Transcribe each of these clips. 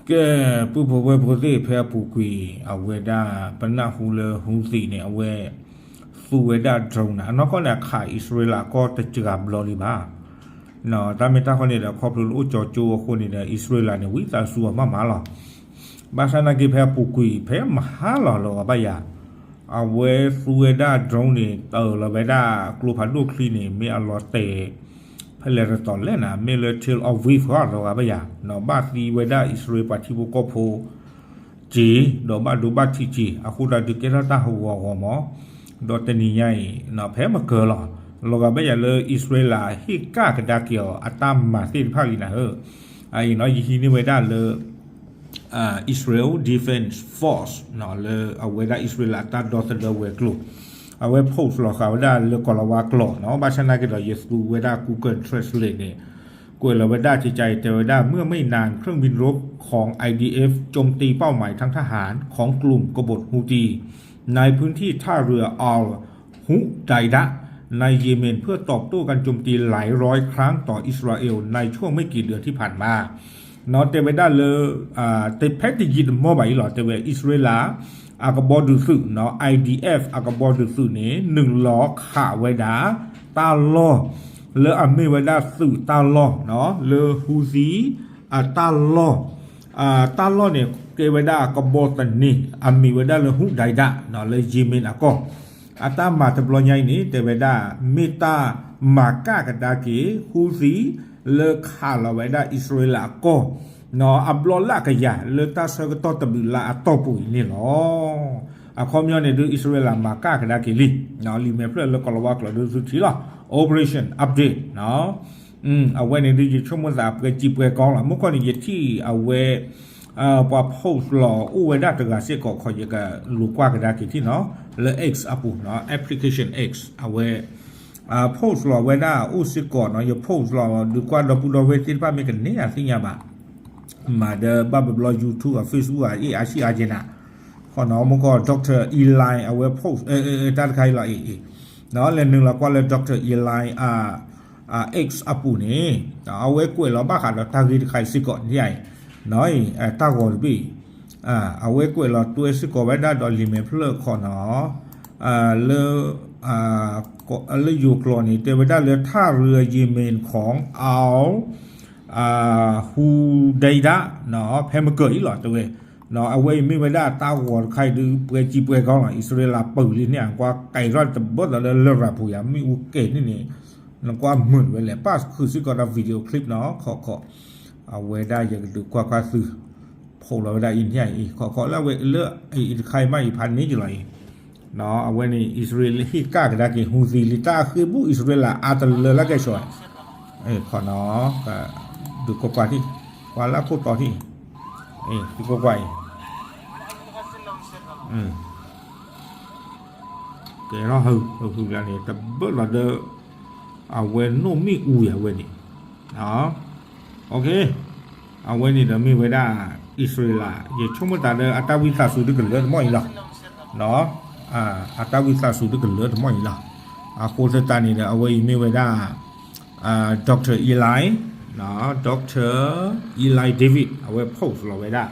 ကဲ, ပုၢ်ဖိဝဲၢ်ဖိသ့ၣ် ဖဲအပူၤကွံာ် အဝဲဒၣ် ပနၢ်ဟူလၢ Houthi န့ၣ် အဝဲ သူဝဲဒၣ် drone န့ၣ် အနီၢ်ကီၢ်န့ၣ် အခးအံၣ်စရ့လးကီၢ်တစှၤဘျီလံဘၣ်. တၢ်မ့ၢ်တၢ်ဃီန့ၣ်ဒီး ခီဖျိလၢအိၣ်ကၠီကၠိအဃိန့ၣ်ဒီး အံၣ်စရ့လးန့ၣ် ဝံသးစူၤအီၤမးမးလီၤ. ဘၣ်ဆၣ်နာ်က့ ဖဲအပူၤကွံာ် ဖဲမဟါလီၤလီၤဂာ်ဘၣ်ယၤ အဝဲသူဝဲဒၣ် drone န့ၣ် တၢၢ်လီၤဝဲဒၣ်ကျိဖးဒိၣ်ချံန့ၣ် မ့ၢ်အလီၤတဲာ် ဖဲလဲၣ်တတီၤလဲၣ်နၤ မ့ၢ်လၢ tail of wave ဃီလီၤဂာ်ဘၣ်ယၤ, ဘၣ်သံဝဲဒၣ်အံၣ်စရ့လးပှၤထံဖိကီၢ်ဖိ က့ၤ, ဒီးဘၣ်ဒိဘၣ်ထံးက့ၤ, အဃိသတးဒုးကဲထီၣ်တၢ်ဟးဂီၤဂီၤမး, ဒီးတနံၤညါအံၤ ဖဲမကၢၤလီၤ, လီၤဂာ်ဘၣ်ယၤလၢအံၣ်စရ့လးဟ့ၣ်ကၣ်ကဒါက့ၤအီၤအတၢ်မၤသ့ၣ်တဖၣ်လံနၤဧၢ, အအံၤနီၤ ယဟံးန့ၢ်ဝဲဒၣ်လၢ Israel Defense Force လၢအဝဲဒၣ်အံၣ်စရ့လးတၢ်ဒီသဒၢဝဲၤကျိၤ, အဝဲ post လီၤဃာ်ဝဲဒၣ်လၢကိၤလၤဝါကျိာ်နီၤ, ဘၣ်ဆၣ်နာ်က့ဒီး ယသူဝဲဒၣ် Google Translate န့ၣ် ကွဲးလီၤဝဲဒၣ်ကကါအံၤ တဲဝဲဒၣ် เมื่อไม่นานเครื่องบินรบของ ไอดีเอฟ โจมตีเป้าหมายทางทหารของกลุ่มกบฏฮูตีในพื้นที่ท่าเรืออัลฮุดัยดะในเยเมน เพื่อตอบโต้การโจมตีหลายร้อยครั้งต่ออิสราเอลในช่วงไม่กี่เดือนที่ผ่านมา နီၤ တဲဝဲဒၣ်လၢ ဖဲတယံာ်တမီၢ်ဘၣ်အံၤလီၤ တဲဝဲ အံၣ်စရ့လး အကဘီဒုးသုးနီၤ IDF အကဘီဒုးသုးန့ၣ် နုာ်လီၤခးဝဲဒၣ် တၢ်လီၢ် လၢအမ့ၢ်ဝဲဒၣ်သုးတၢ်လီၢ် လၢ Houthi အတၢ်လီၢ် တၢ်လီၢ်န့ၣ် ကဲဝဲဒၣ်အကဘီသန့ အမံၤဝဲဒၣ်လၢ Hudaydah လၢ Yemen အကီၢ် အတၢ်မၤတဘျီညါအံၤန့ၣ် တဲဝဲဒၣ် မ့ၢ်တၢ်မၤကၣ်ကဒါက့ၤ Houthi လၢခးလီၤဝဲဒၣ်အံၣ်စရ့လးအကီၢ် အဘျီလၢအကယၤ လၢတၢ်ဆၢကတီၢ်တဘျုးလါအတီၢ်ပူၤအံၤန့ၣ်လီၤ. အခီပညီန့ၣ်ဒုး အံၣ်စရ့လးမၤကၣ်ကဒါက့ၤလံ, လံာ်မဲာ်ဖျၢၣ်လၢကိၤလၤဝါကျိာ်ဒုးသုထံလီၤ Operation Update အဝဲန့ၣ်ဒုး ယဆိကမိၣ်သးပှဲၤစံာ်ပှဲၤကီလီၤ. မုၢ်ကီၢ်န့ၣ် ယထံၣ်အဝဲ ပှၤ post လီၤအိၣ်ဝဲဒၣ်တဂၤစ့ၢ်ကီး ခီယကလူၤကွၢ်ကဒါက့ၤထံၣ်နီၤ လၢ X အပူၤနီၤ application X အဝဲ post လီၤဝဲဒၣ်အိၣ်စ့ၢ်ကီးနီၤ ယ post လီၤဒုးကွၢ်ဒီပုၢ်ဒီဝဲၢ်သ့ၣ်တဖၣ်မ့ၢ်ကန့ၢ်ဧါသ့ၣ်ညါဘၣ် မၤဒီးဘၣ်ဘျီ YouTube အ Facebook အအ့ၣ်အါဆံၣ်အါကဲနၤ ခီနီၤ မုၢ်ကီၢ် Doctor Eli အဝဲ post တၢ်တခါအံၤလီၤအံၤ လဲၤနုာ်လီၤကွၢ်လၢ Doctor Eli X အပူၤန့ၣ် အဝဲကွဲးလီၤဘၣ်ဃးဒီးတၢ်ဂ့ၢ်တခါအံၤစ့ၢ်ကီးန့ၣ် တၢ်ဂီၤတဘ့ၣ် အဝဲကွဲးလီၤတွဲစ့ၢ်ကီးဝဲဒၣ်ဒီးလံာ်မဲာ်ဖျၢၣ်ခီနီၤ လၢ လၢယိၤကျိာ်န့ၣ် တဲဝဲဒၣ်လၢ ท่าเรือเยเมนของอัล Hudaydah ဖဲမကၢၤအံၤလီၤ တဲဝဲ အဝဲအံၤမ့ၢ်ဝဲဒၣ်တၢ်ဂီၤတခါအံၤဒုး ပှဲၤစံာ်ပှဲၤကီလီၤ အံၣ်စရ့လးပၢၢ်လံန့ၣ် ကွၢ်ကဲထီၣ်တဘၣ်သးလၢလရာ်ပူၤယၤ မ့ၣ်အူကဲၤန့ၣ်န့ၣ် နကွၢ်မုာ်ဝဲလဲၣ် ပၣ်ဃုာ်စ့ၢ်ကီးဒီး video clip နီၤ ခီခီ အဝဲဒၣ်ယကဒုးကွၢ်ကွၢ်သု post လီၤဝဲဒၣ်အံၤန့ၣ်အံၤ ခီခီလၢအဝဲလၢအံၤတခါအံၤမးအံၤဖးန့ၢ်က့ၤလီၤအံၤ အဝဲန့ၣ် အံၣ်စရ့လးဟ့ၣ်ကၣ်ကဒါက့ၤ Houthi လံ တၢ်ဃ့ၢ်ဘူၣ်အံၣ်စရ့လးအါတလၢလၢကဲၣ်ဆိး ခီနီၤ ဒုးကွၢ်ကွၢ်ထံၣ် ကွၢ်လၢခိၣ်တီထံၣ် သုကွၢ်ကွၢ်အံၤ ကဲထီၣ်ဟုၣ်ဟုၣ်လၢန့ၣ် တဘၣ်လီၤဒီး အဝဲနိၣ်မ့ၣ်အူယၤဝဲန့ၣ် အဝဲန့ၣ်ဒီးမ့ၢ်ဝဲဒၣ် အံၣ်စရ့လး ယဆိကမိၣ်သးဒီးအတၢ်ဝံသးစူၤဒုးကလၢတမီၢ်အံၤလီၤ အတၢ်ဝံသးစူၤဒုးကလၢတမီၢ်အံၤလီၤ အဃိသတးန့ၣ်ဒီး အဝဲအံၤမ့ၢ်ဝဲဒၣ် Doctor Eli, Doctor Eli David အဝဲ post လီၤဝဲဒၣ်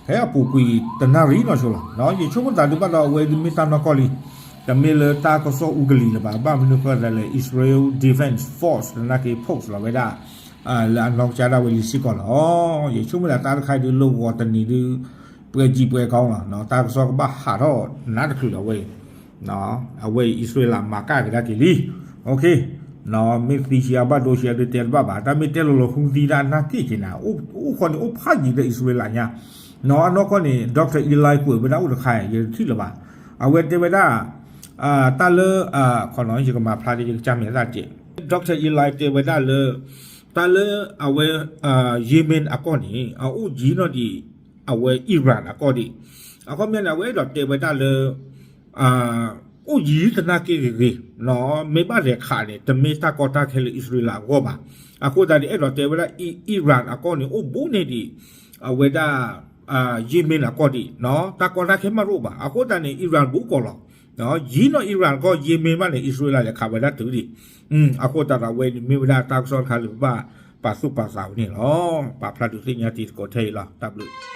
ဖဲအပူၤကွံာ်တနၣ်ရံၣ်နီၢ်ဆိလီၤ ယဆိကမိၣ်သးဒုးဘၣ်ဒီး အဝဲဒုးမ့ၢ်တၢ်နီၢ်ကီၢ်လံ တမ့ၢ်လၢတၢ်ကစီၣ်အူကလံၤလၢၤဘၣ် ဘၣ်မနုၤဃိသတးလဲၣ် Israel Defense Force သနာ်က့ post လီၤဝဲဒၣ် လၢအနီၢ်ကစၢ်ဒၣ်ဝဲလံစ့ၢ်ကီးလီၤ ယဆိကမိၣ်သးတၢ်တခါအံၤဒုး လၢဂီၤတနံၤဒုး ပှဲၤစံာ်ပှဲၤကီလီၤ တၢ်ကစီၣ်ကဘၣ်ဟးထီၣ်နးတချုးလီၤဝဲအံၤ အဝဲအံၤ အံၣ်စရ့လးမၤကၣ်ကဒါက့ၤလံ မ့ၢ်သံဆံး အဘၣ်ဒိဆံး အဒုးတဲတဘၣ်ဘၣ် တၢ်မ့ၢ်တဲလီၤလီၤ Houthi ဒၣ်နာ်က့က့ၤနၤ အိၣ်ဃီန့ၣ်အိၣ်ဖးယံၤလၢအံၣ်စရ့လးညါ အနီၢ်ကီၢ်န့ၣ် Doctor Eli ကွဲးဝဲဒၣ်အိၣ်တခါ ယတထံၣ်လၢၤဘၣ် အဝဲတဲဝဲဒၣ် တၢ်လၢ ခီနီၤ ယကမၤဖျါဒ်ယကစၢ်မဲာ်သၣ်ကဲး Doctor Eli တဲဝဲဒၣ်လၢ တၢ်လၢအဝဲ Yemen အကီၢ်န့ၣ် အအိၣ်ယံၤနီၢ်ဒံး အဝဲ Iran အကီၢ်ဒံး အခီပညီန့ၣ် အဝဲအဲၣ်ဒိးတဲဝဲဒၣ်လၢ အိၣ်ယံၤသနာ်က့ဂ့ၤဂ့ၤ မ့ၢ်ဘၣ်လဲၤခးန့ၣ် တမ့ၢ်တၢ်ကီတၢ်ခဲလၢအံၣ်စရ့လးအဂီၢ်ဘၣ် အဃိသတးန့ၣ် အဲၣ်ဒိးတဲဝဲဒၣ် Iran အကီၢ်န့ၣ် အိၣ်ဘူးန့ၢ်ဒံး အဝဲဒၣ် Yemen အကီၢ်ဒံး တၢ်ကီတၢ်ခဲမးတအိၣ်ဘၣ် အဃိသတးန့ၣ် Iran ဘူးကီးလီၤ ယံၤနီၢ် Iran ကီၢ် Yemen မးန့ၣ် အံၣ်စရ့လးလဲၤခးဝဲဒၣ်တုၤဒံး အဃိသတးဒီးအဝဲန့ၣ်မ့ၢ်ဝဲဒၣ်တၢ်ကစီၣ်တခါလၢပဘၣ်ပာ်သူၣ်ပာ်သးဝဲန့ၣ်လီၤ ပာ်ဖျါဒုးသ့ၣ်ညါတံၤသကိးထဲအံၤလီၤ တၢ်ဘျုး